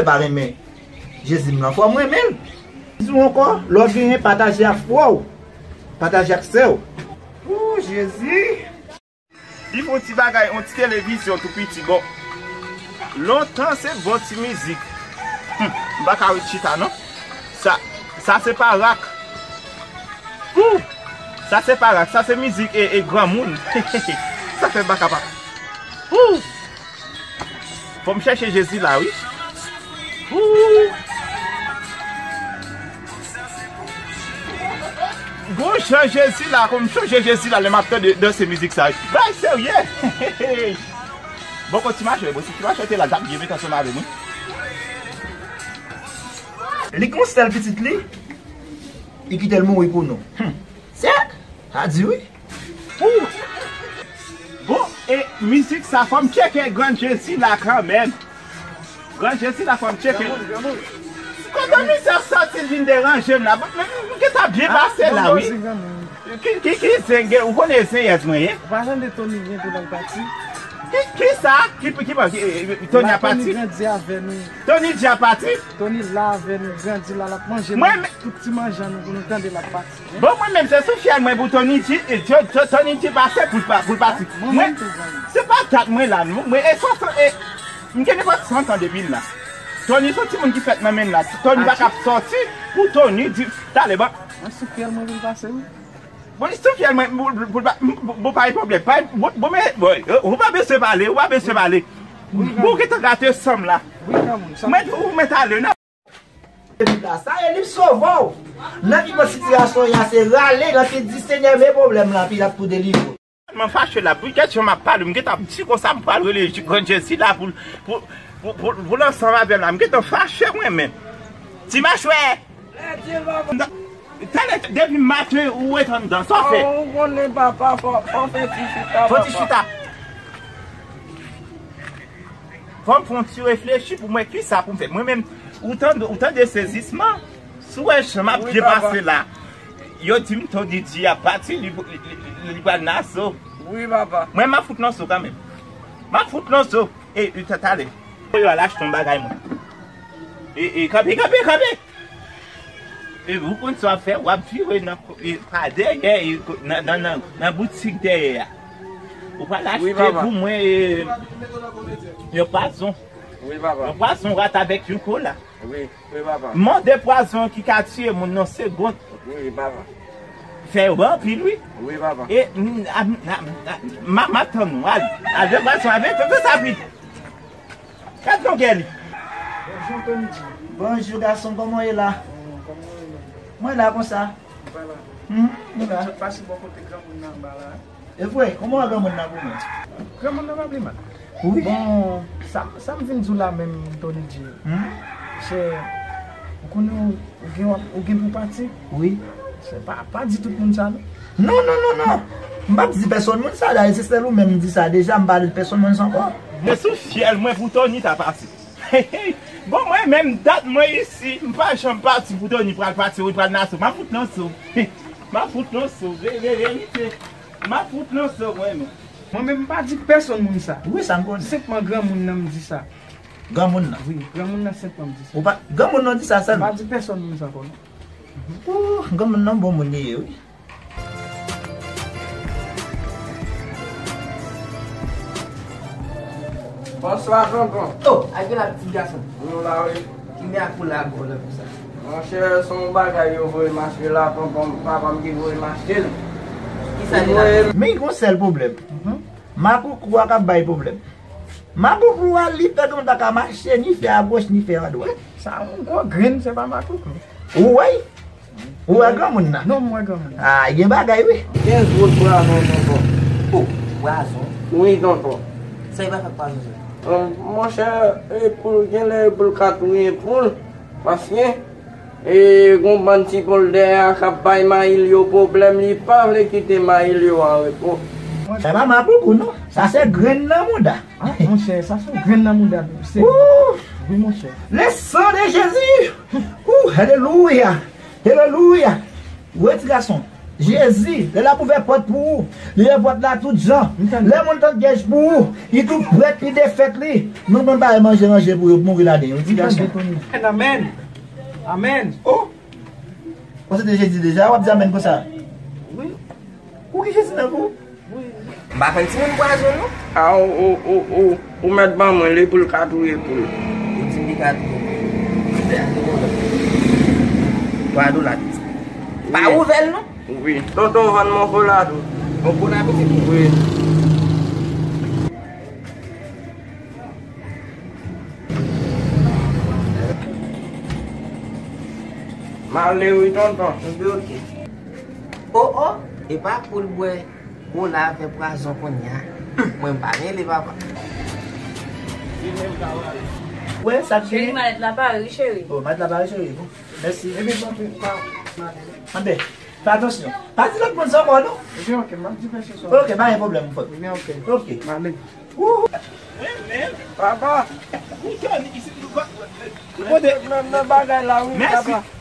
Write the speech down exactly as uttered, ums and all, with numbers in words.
Pa renmen Jezi m lan, fò m renmen l. Di w ankò, lè w genyen, pataje ak frè w, pataje ak sè w. Ooh, Jezi! Li fè yon ti bagay, yon ti televizyon tou piti. Bon, lontan se bon ti mizik. Hmm, m pa ka ret chita non. Sa, sa se pa rak. Ooh! Sa se pa rak, sa se mizik e, e granmoun. Sa fè m pa kapab. Ooh! Fò m chèche Jezi la, wi. Ooh! Gon jan Jezi la, kòm m sonje Jezi la, lè m ap tande, danse mizik sa. Bay serye. Bon, kon ti machwè, bon, si ti machwè te la, l t ap byen met ansanm avè mwen. Li gon sèl pitit li, li kite l mouri pou nou. Hmm. Sèk? Sa di wi. Ooh! Bon, e mizik sa, fò m tcheke Grann Jezi la kanmenm. Grann Jezi la, fò m tcheke. Granmoun, granmoun. Kote mizik sa soti, l vin deranje m la. Mwen, mwen, mwen gentan byen pase la, wi. Ki, ki, ki zen gen, ou konnen zenyèz mwen ye? Ou pa tande Tony bientôt l ap pati? Ki, ki sa? Ki, ki, ki, ki, Tony ap pati? Tony grandi avè nou. Tony di ap pati? Tony la avè nou, grandi la, l ap manje nou. Mwen, tout ti manje nou pou nou tande l ap pati. Bon, mwen menm, se sou fyèl mwen pou Tony di, e, To-, To-, Tony di pase pou l pa, pou l pati. Mwen, se pa dat mwen la, non. Mwen, e swasan, e, m gen nenpòt san tan depi m la. Tony se yon timoun ki fèt nan men m la. Tony pa ka ap sòti pou Tony di, talè, bon. Mwen sou fyèl mwen pou l pase, wi. Bon, sou fyèl mwen, pou, pou, pou, pou, pa gen pwoblèm. Pa, bon, bon, men, bon, ou pa bezwen pale, ou pa bezwen pale. Bon, ou gentan gate san m la. Mwen, ou mèt ale, non. Epi la, sa e li sove w. Nan ki bò sitiyasyon w ye a, se rale, nan ki di, Senyè, men pwoblèm lan, epi l ap tou delivre w. Mwen fache la, pou gad jan m ap pale, m gentan ap di konsa, m pral rele Grann Jezi la pou, pou, pou, pou, pou l ansanm avè m la, m gentan fache mwen menm. Ti machwè! Talè, depi maten, ou ret anndan, sa w fè? Ou konnen papa, fò, fò fè ti chita, papa. Fò ti chita. Fò m fè yon ti reflechi pou m wè kisa pou m fè. Mwen menm, ou tande, ou tande sezisman? Si w wè jan m ap byen pase la, yo di m Tony di ap pati, li, li, li, li pral nan so. Wi, papa. Mwen, m ap fout nan so kanmenm. M ap fout nan so. E, e, ta, talè. Yo al achte yon bagay, mwen. E, e, kanpe, kanpe, kanpe! E ou konn sa w ap fè, w ap vire nan ko-, e, pa dèyè, e, ko-, nan, nan, nan, nan boutik dèyè a. Ou pral achte pou mwen, e, yon pwazon. Wi, papa. Yon pwazon rat avèk yon kola. Wi, wi, papa. Mande pwazon ki ka tiye moun nan segonn. Wi, papa. Fè yo anpil, wi. Wi, papa. E, m, a, m, a, m, a, m, m ap tann ou. Al, al, fè pwazon, al, fè, fè, fè sa vit. Gad longè li. Bonjou, Tony G. Bonjou, gason, kòman w ye la? Kòman w ye menm? Mwen la konsa. Ou pa la? Hmm, mwen la. Sot pase bò kote granmoun nan anba la. E vre, kòman w wè granmoun nan pou mwen? Granmoun nan pa pi mal. Wi. Bon, sa, sa m vin di w la menm, Tony G. Hmm? Se, ou konnen ou gen, ou gen pou pati? Wi. Se pa, pa di tout moun sa, non. Non, non, non, non. M p ap di pèsonn moun sa, dayè se sèl ou menm m di sa deja, m pa di pèsonn moun sa ankò. Men sou fyèl mwen pou Tony ta pase. Bon, mwen menm, dat mwen isi, m pa janm pati pou Tony pral pati, wi, pral nan so. M ap fout nan so. M ap fout nan so, ve-, ve-, verite. M ap fout nan so, mwen menm. Mwen menm, m pa di pèsonn moun sa. Wi, sa m konnen. Senpman granmoun nan m di sa. Granmoun nan? Wi, granmoun nan senpman m di sa. Ou pa, granmoun nan di sa sèlman? M pa di pèsonn moun sa ankò, non. Ooh, granmoun nan bon moun li ye, wi. Bonswa, tonton. Oh, a gen la, ti gason. Nou la, wi. Ki mè ak ou la, bon, la, konsa? Monchè, se yon bagay yo voye m achte la, tonton, papa m ki voye m achte l. Kisa li la? Men gon sèl pwoblèm. Mhm. Makoukou a k ap bay pwoblèm. Makoukou a, li fè kòm ta ka mache, ni fè agoch, ni fè adwat. Sa yon gwo grenn, se pa makoukou. Ou wè? Ou wè granmoun nan? Non, m wè granmoun nan. Ah, gen bagay, wi. Kenz goud pwazon, tonton. Oh, pwazon? Wi, tonton. Sa e pa fè pwazon sa? Hum, monchè, e poul, genlè e poul ka touye poul. Paske, e, gon bann ti poul dèyè a k ap bay mayil yo pwoblèm, li pa vle kite mayil yo an repo. Sa pa makoukou, non. Sa se grenn nan mouda. Ah, monchè, sa se grenn nan mouda, se. Ooh! Wi, monchè. Le sang de Jésus! Ooh, alelouya! Alelouya! Wè ti gason. Jezi, lè l ap ouvè pòt pou ou, li ouvè pòt la tout jan. Lè moun tande pyèj pou ou, li tou prèt, li defèt li. Nou konn pa manje ranje pou yo, mouri ladan yo. Ti gason. Amèn. Amèn. Oh! Ou se te Jezi deja, w ap di amèn konsa? Wi. Ou ki Jezi nan kou? M pa konn timoun pwazon non. A, ou, ou, ou, ou, ou mèt ban mwen li pou l ka touye poul. Ou di m li ka touye poul. Twa dola. Pa ouvè l non. Wi. Tonton vann mwen kola tou. Mwen kola pitit. Wi. M ale wi tonton. Enben oke. O o, e pa poul bwè. Kola fè pwazon kounye a. Mwen m pa rele papa. Wè, sa k Cheri, genyen? Malèt la pare, wi, cheri. Oh, malèt la pare, cheri. Bon, mèsi. Epi, pa, pa, pa. Anben, fè atansyon. Pa di lòt moun sa ankò, non? Ebyen, oke, m ap di mesye sa. Oke, pa gen pwoblèm, m fòt. Ebyen, oke. Oke. M ale. Wouhou. Papa. Ou konnen nan, nan bagay la, wi, papa. Mèsi.